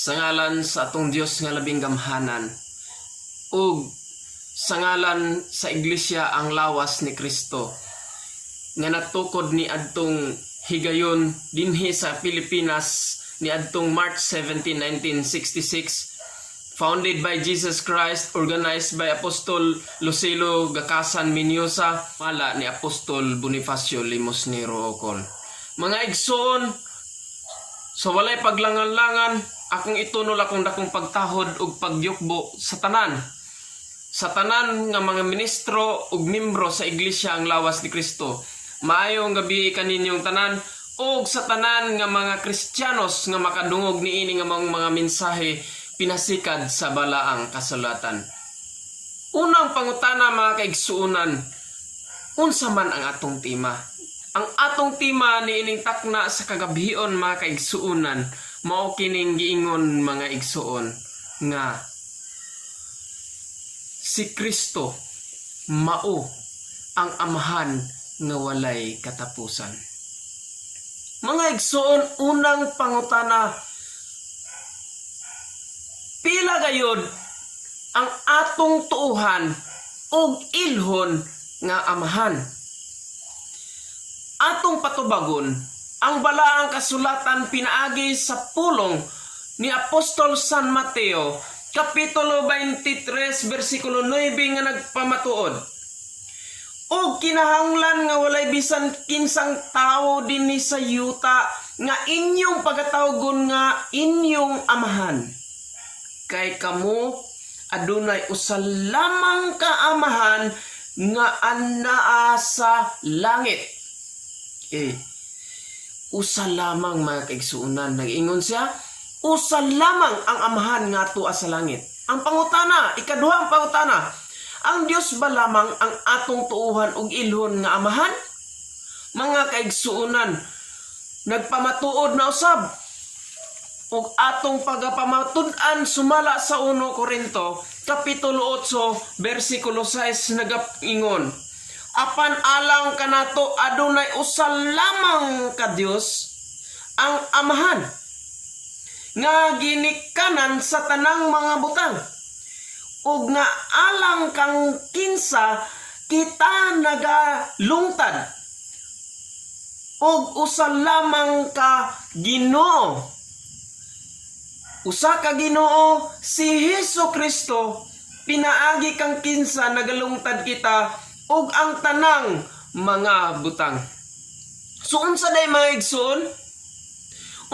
Sa ngalan sa atong Dios nga labing gamhanan ug sa ngalan sa Iglesia ang lawas ni Kristo nga natukod ni adtong higayon dinhi sa Pilipinas ni adtong March 17, 1966, founded by Jesus Christ, organized by Apostol Lucilo Gacasan Mendoza, mala ni Apostol Bonifacio Limosnero Ocol. Mga igsoon, sa walay paglangan-langan, akong itunol akong dakong pagtahod ug pagyukbo sa tanan nga mga ministro ug membro sa Iglesia ang lawas ni Kristo. Maayong gabi kaninyong tanan ug sa tanan nga mga Kristiyanos nga makadungog niini nga mga mensahe pinasikad sa balaang kasulatan. Unang pangutana, mga kaigsuonan, unsa man ang atong tema? Ang atong tema niining takna sa kagabhion, mga kaigsuonan, mao kining giingon, mga igsuon, nga si Kristo mao ang amahan nga walay katapusan. Mga igsuon, unang pangutana, pila gayod ang atong tuuhan ug ilhon nga amahan? Atong patubagon ang balaang kasulatan pinaagi sa pulong ni Apostol San Mateo Kapitulo 23 bersikulo 9 nga nagpamatuod: "Og kinahanglan nga walay bisan kinsang tawo dinhi sa yuta nga inyong pagatawgon nga inyong amahan. Kay kamo adunay usa lamang ka amahan nga anaa sa langit." Eh, usa lamang, mga kaigsuonan. Nag-ingon siya, usa lamang ang amahan nga tua sa langit. Ang pangutana, ikaduhang pangutana, ang Dios ba lamang ang atong tuuhan ug ilhon nga amahan? Mga kaigsuonan, nagpamatuod na usab ug atong pagapamatud-an sumala sa 1 Korinto kapitulo 8 bersikulo 6, nagaingon: "Apan alang kanato adunay usa lamang ka Dios, ang Amahan, nga ginikanan sa tanang mga butang ug nga alang kang kinsa kita nagalungtad, ug usa lamang ka Ginoo, usa ka Ginoo, si Hesus Kristo, pinaagi kang kinsa nagalungtad kita ug ang tanang mga butang." So unsa day, mga igsoon?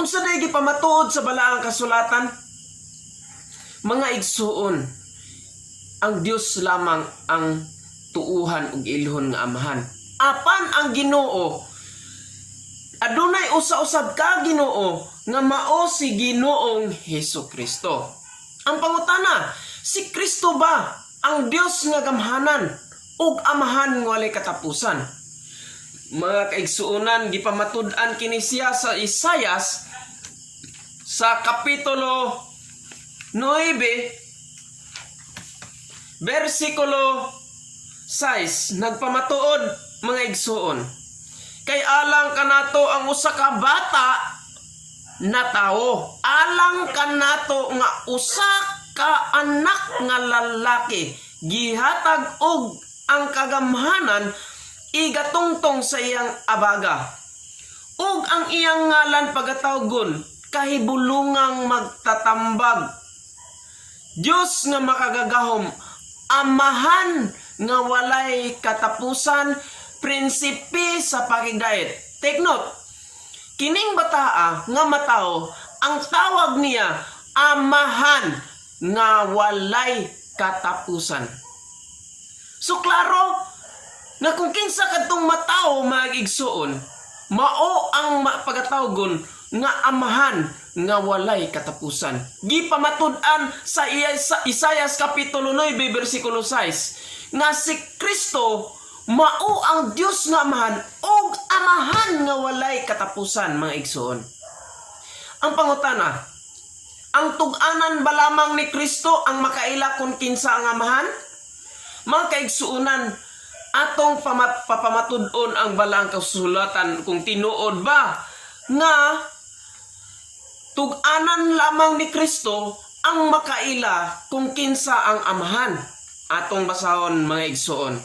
Unsa day gipamatuod sa balaang kasulatan? Mga igsoon, ang Dios lamang ang tuuhan ug ilhon nga amahan. Apan ang Ginoo, adunay usa-usab ka Ginoo nga mao si Ginoong Hesus Kristo. Ang pangutana, si Kristo ba ang Dios nga gamhanan ug amahan nga walay katapusan? Mga kaigsuonan, gipamatud-an kini siya sa Isayas sa kapitulo 9 bersikulo 6, nagpamatuod, mga igsuon: "Kay alang kanato ang usa ka bata natawo, alang kanato nga usa ka anak nga lalaki gihatag ug ang kagamhanan igatungtong sa iyang abaga. Ug ang iyang ngalan pagatawgon Kahibulungang Magtatambag, Dios nga Makagagahom, Amahan nga Walay Katapusan, Prinsipe sa Pakigdait." Take note, kining bataa nga matawo, ang tawag niya Amahan nga Walay Katapusan. So klaro nga kung kinsa kadtong matawo, mga igsuon, mao ang pagatawgon nga Amahan nga Walay Katapusan. Gipamatud-an sa Isayas kapitulo 9 bersikulo 6 nga si Kristo mao ang Dios nga Amahan ug Amahan nga walay katapusan, mga igsuon. Ang pangutana, ang tug-anan ba lamang ni Kristo ang makaila kung kinsa ang Amahan? Mga kaigsuonan, atong papamatud-on ang balaang kasulatan kung tinuod ba nga Tug-anan lamang ni Kristo ang makaila kung kinsa ang Amahan. Atong basahon, mga igsoon.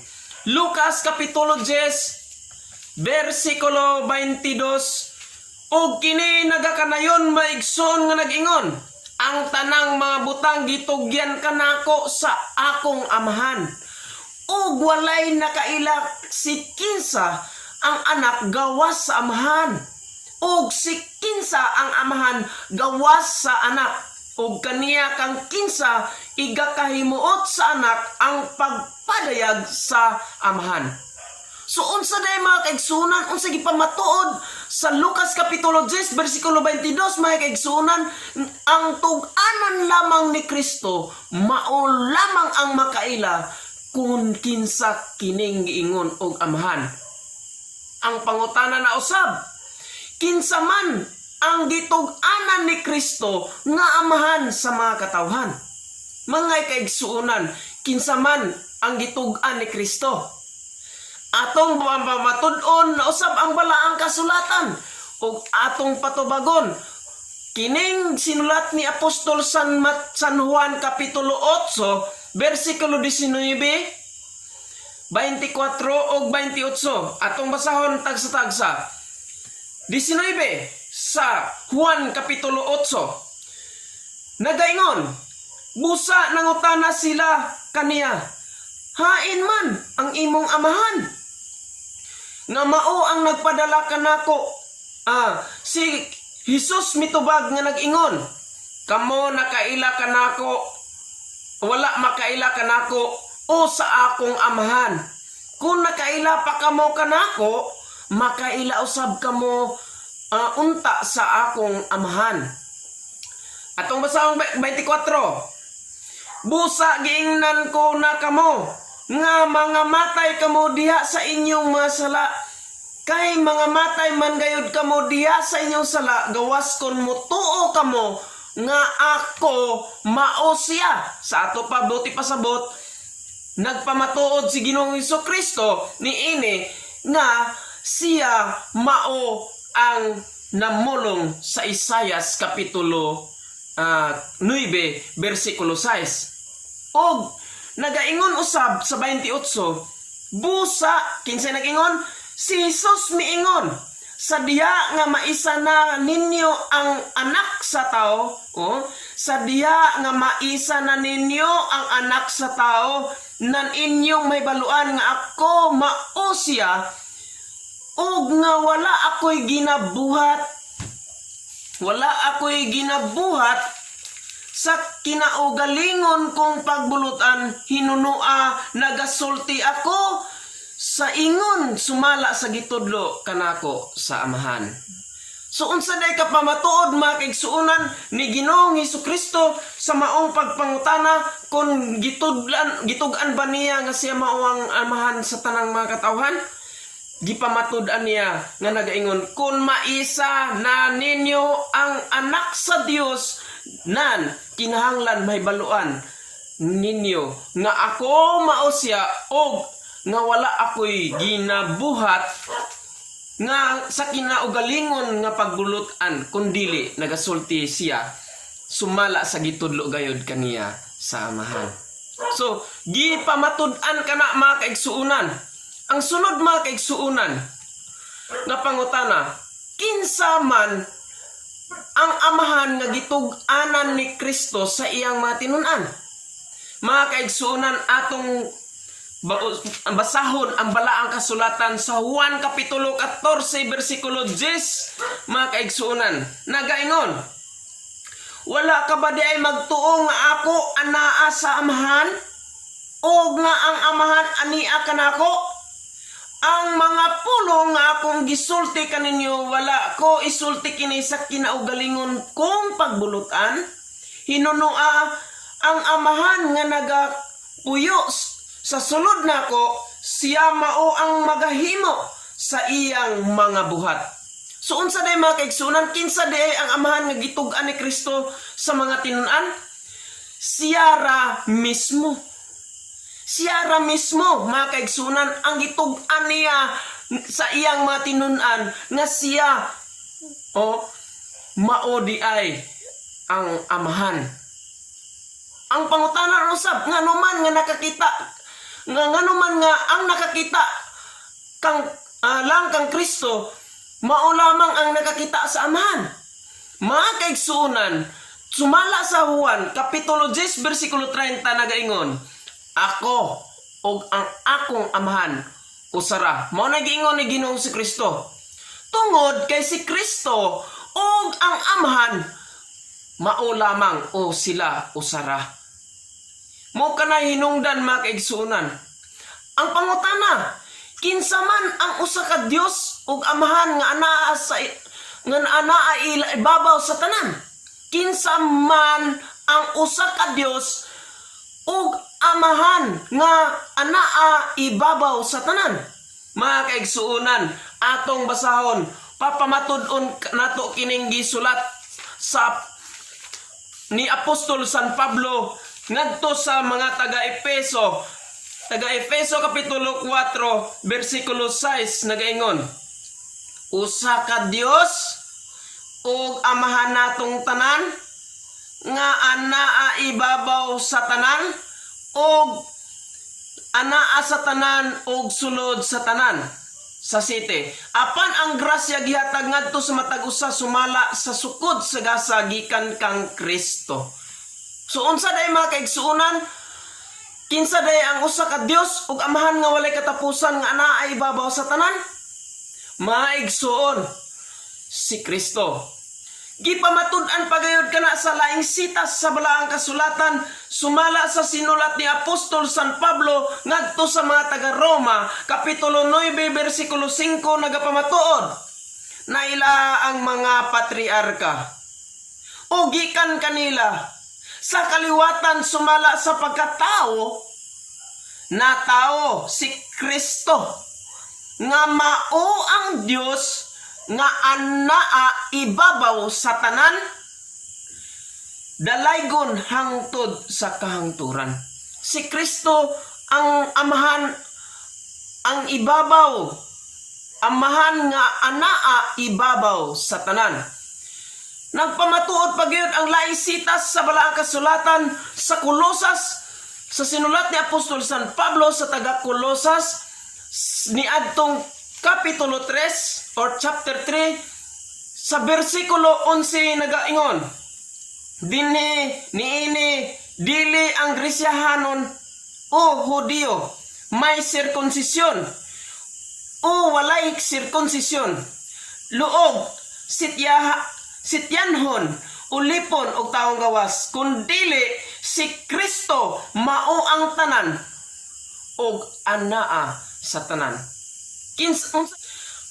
Lucas Kapitulo 10 versikulo 22. Ug kini nagakanayon, mga igsoon, nga nag-ingon, "Ang tanang mga butang gitugyan kanako sa akong Amahan. Ug walay nakaila si kinsa ang Anak gawas sa Amahan, ug si kinsa ang Amahan gawas sa Anak, ug kaniya kang kinsa igakahimuot sa Anak ang pagpadayag sa Amahan." So unsa day, mga kaigsunan, unsa gipamatuod sa Lucas Kapitulo 10 versikulo 22, mga kaigsunan? Ang tug-anan lamang ni Kristo mao lamang ang makaila kung kinsa kining giingon og Amahan. Ang pangutana na usab, kinsa man ang gitug-anan ni Kristo nga Amahan sa mga katawhan? Mga kaigsuonan, kinsa man ang gitug-an ni Kristo? Atong pamatud-on na usab ang balaang kasulatan ug atong patubagon kining sinulat ni Apostol San Juan Kapitulo 8 versikulo 19, 24 ug 28. Atong basahon tagsa-tagsa. 19 sa Juan Kapitulo 8 nagaingon, "Busa nangutana sila kaniya, 'Hain man ang imong Amahan?' Nga mao ang nagpadala kanako." Si Jesus mitubag nga nag-ingon, "Kamo nakaila kanako, wala makaila kanako o sa akong Amahan. Kung nakaila pa kamo kanako, makaila usab kamo unta sa akong Amahan." Atong basahong 24. "Busa giingnan ko na kamo nga mga matay kamo diha sa inyong mga sala. Kay mga matay man gayud kamo diha sa inyong sala gawas kon mutuo kamo nga ako mao siya." Sa ato pa buot ipasabot, nagpamatuod si Ginoong Hesus Kristo niini nga siya mao ang namulong sa Isayas Kapitulo 9 versikulo 6. Og nagaingon usab sa 28, busa kinsay nag-ingon? Si Jesus miingon, "Sa diha nga maisa na ninyo ang Anak sa Tao, oh, sa diha nga maisa na ninyo ang Anak sa Tao, nan inyong mahibaluan nga ako mao siya, ug nga wala ako'y ginabuhat sa kinaugalingon kong pagbulutan, hinunua nagasulti ako sa ingon sumala sa gitudlo kanako sa Amahan." So unsa day kapamatuod, mga kaigsuonan, ni Ginoong Hesus Kristo sa maong pagpangutana kung gitudlan gitug-an ba niya nga siya mao ang Amahan sa tanang mga katawhan? Gipamatud-an niya nga nagaingon, kung maisa na ninyo ang Anak sa Dios, nan kinahanglan mahibaluan ninyo nga ako mao siya og nga wala ako'y ginabuhat nga sa kinaugalingon nga pagbulutan, kundili nagasulti siya sumala sa gitudlo gayod kaniya sa Amahan. So, gipamatud-an kana, mga kaigsuonan. Ang sunod, mga kaigsuonan, nga pangutana, kinsa man ang Amahan nga gitug-anan ni Kristo sa iyang mga tinun-an? Mga kaigsuonan, atong basahon ang balaang kasulatan sa Juan Kapitulo 14 versikulo 10, mga kaigsuonan. Nagaingon, "Wala ka ba diay magtuo nga ako anaa sa Amahan o nga ang Amahan ania kanako? Ang mga pulong nga akong gisulti kaninyo, wala ko isulti kini sa kinaugalingon kong pagbulutan. Hinunua ang Amahan nga nagapuyo sa sulod nako, siya mao ang magahimo sa iyang mga buhat." So unsa day, mga kaigsuonan, kinsa day ang Amahan nga gitug-an ni Kristo sa mga tinun-an? Siya ra mismo. Siya ra mismo, mga kaigsuonan, ang gitug-an niya sa iyang mga tinun-an nga siya, oh, mao diay ang Amahan. Ang pangutana usab, ngano man nga nakakita nga ngano man nga ang nakakita kang lang kang Kristo mao lamang ang nakakita sa Amahan? Mga kaigsuonan, sumala sa Juan kapitulo 10 bersikulo 30 nagaingon, "Ako ug ang akong Amahan usara." Mao na giingon ni Ginoong si Kristo. Tungod kay si Kristo ug ang Amahan mao lamang o sila usara. Mao kanay hinungdan, mga kaigsuonan. Ang pangutana, kinsa man ang usa ka Dios ug Amahan nga anaa ila ibabaw sa tanan? Kinsa man ang usa ka Dios ug Amahan nga anaa ibabaw sa tanan? Mga kaigsuonan, atong basahon, papamatud-on nato kining gisulat sa ni Apostol San Pablo ngadto sa mga taga-Efeso. Taga-Efeso kapitulo 4 bersikulo 6 nagaingon, "Usa ka Dios ug Amahan natong tanan nga anaa ibabaw sa tanan ug anaa sa tanan ug sulod sa tanan." Sa 7, "Apan ang grasya gihatag ngadto sa matag usa sumala sa sukod sa gasa gikan kang Kristo." So unsa day, mga kaigsuonan? Kinsa day ang usa ka Dios ug Amahan nga walay katapusan nga anaa ibabaw sa tanan? Mga igsuon, si Kristo. Gipamatud-an pagayod kana sa laing sitas sa Balaang Kasulatan, sumala sa sinulat ni Apostol San Pablo ngadto sa mga taga-Roma kapitulo 9 bersikulo 5 nagapamatuod na ila ang mga patriarka o gikan kanila sa kaliwatan sumala sa pagkatao na tao si Kristo nga mao ang Dios nga anaa ibabaw sa tanan, dalaygon hangtod sa kahangturan. Si Kristo ang Amahan, ang ibabaw, Amahan nga anaa ibabaw sa tanan. Nagpamatuod pa gyud ang laing sitas sa Balaang Kasulatan sa Kolosas, sa sinulat ni Apostol San Pablo sa taga Kolosas niadtong kapitulo 3 or chapter 3 sa bersikulo 11 nagaingon dinhi, "Niini dili ang Gresyahanon o Hudiyo, may sirkunsisyon o walay sirkunsisyon, luog, Sityanhon, ulipon og taong gawas, kundili si Kristo mao ang tanan og anaa sa tanan." Kins unsa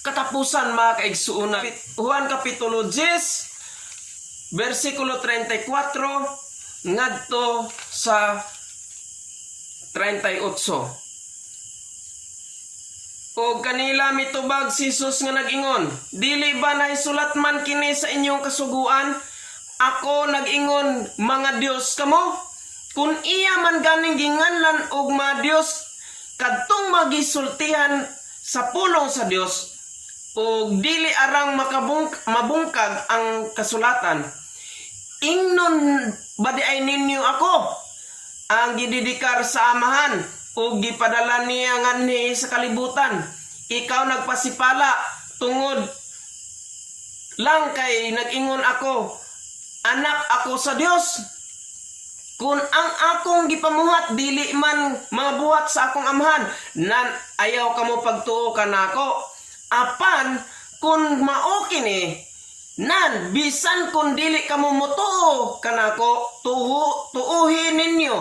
katapusan, mga kaigsuonan? Juan kapitulo 10 bersikulo 34 ngadto sa 38. "Og kanila mitubag si Jesus nga nag-ingon, 'Dili ba naisulat man kini sa inyong kasuguan, 'Ako nag-ingon, mga Dios kamo'? Kung iya man ganing ginganlan og mga Dios kadtong magisultihan sa pulong sa Dios ug dili arang mabungkag ang kasulatan, ingnon ba diay ninyo ako ang gidedikar sa Amahan ug gipadala niya nganhi sa kalibutan, 'Ikaw nagpasipala tungod lang kay nag-ingon ako, Anak ako sa Dios'? Kung ang akong gipamuhat dili man mga buhat sa akong Amahan, nan ayaw kamo pagtuo kanako. Apan kung mao kini, nan bisan kung dili kamo motuo kanako, tuuhi ninyo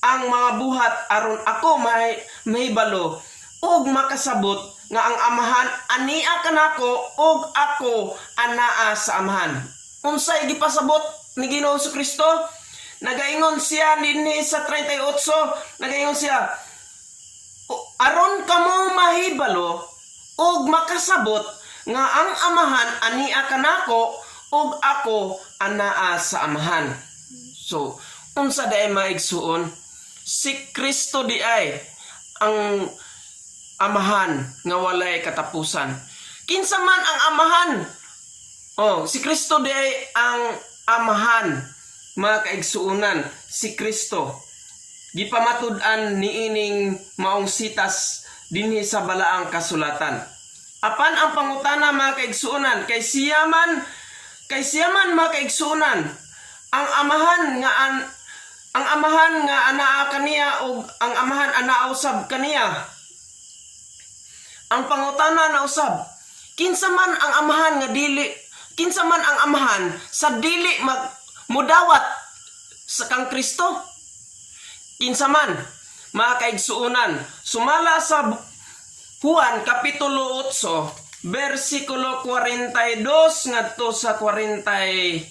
ang mga buhat aron ako may mahibalo ug makasabot nga ang Amahan ania kanako ug ako anaa sa Amahan." Unsay gipasabot ni Ginoong Kristo? Nagaingon siya dinhi sa 38, nagaingon siya, "Aron kamo mahibalo ug makasabot nga ang Amahan ania kanako ug ako anaa sa Amahan." So, unsa diay, maigsuon? Si Kristo diay ang Amahan nga walay katapusan. Kinsa man ang Amahan? Oh, si Kristo diay ang amahan, mga kaigsuonan, si Kristo. Gipamatud-an niining maong sitas dinhi sa balaang kasulatan. Apan ang pangutana, mga kaigsuonan, kay siya man, mga kaigsuonan, ang amahan nga anaa kaniya ug ang amahan anaa usab kaniya. Ang pangutana na usab, kinsa man ang amahan sa dili mag mudawat sa kang Kristo? Kinsa man, mga kaigsuonan? Sumala sa Juan kapitulo 8 bersikulo 42 ngadto sa 44,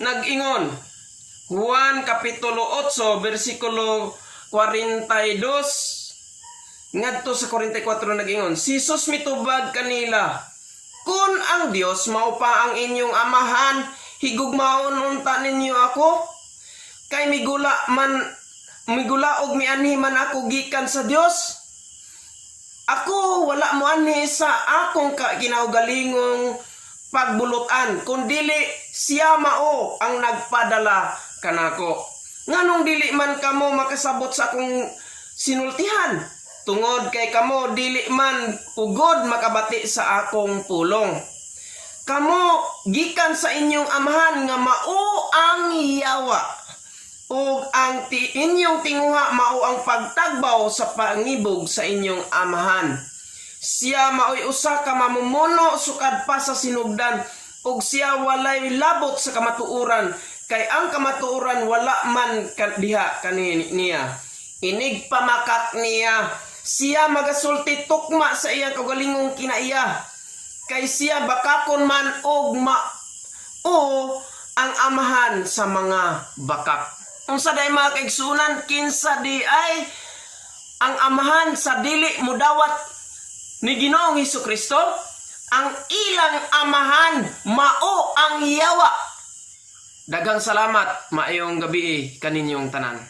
nag-ingon Juan kapitulo 8 bersikulo 42 ngadto sa 44, nag-ingon si Jesus mitubag kanila, "Kun ang Dios mao pa ang inyong amahan, higugmaon unta ninyo ako, kay migula og mianhi man ako gikan sa Dios. Ako wala moanhi sa akong kinaugalingong pagbulutan, kundili siya mao ang nagpadala kanako. Nganong dili man kamo makasabot sa akong sinultihan? Tungod kay kamo dili man ugod makabati sa akong pulong. Kamo gikan sa inyong amahan nga mao ang yawa, ug ang inyong tinguha mao ang pagtagbaw sa pangibog sa inyong amahan. Siya maoy usa ka mamumuno sukad pa sa sinugdan, ug siya walay labot sa kamatuoran, kay ang kamatuoran wala man diha kani niya. Inig pamakak niya, siya magasulti tukma sa iyang kaugalingong kinaiya, kay siya bakakon man og mao ang amahan sa mga bakak." Unsa diay, mga kaigsuonan, kinsa diay ang amahan sa dili mudawat ni Ginoong Hesus Kristo? Ang ilang amahan mao ang yawa. Daghang salamat, maayong gabi kaninyong tanan.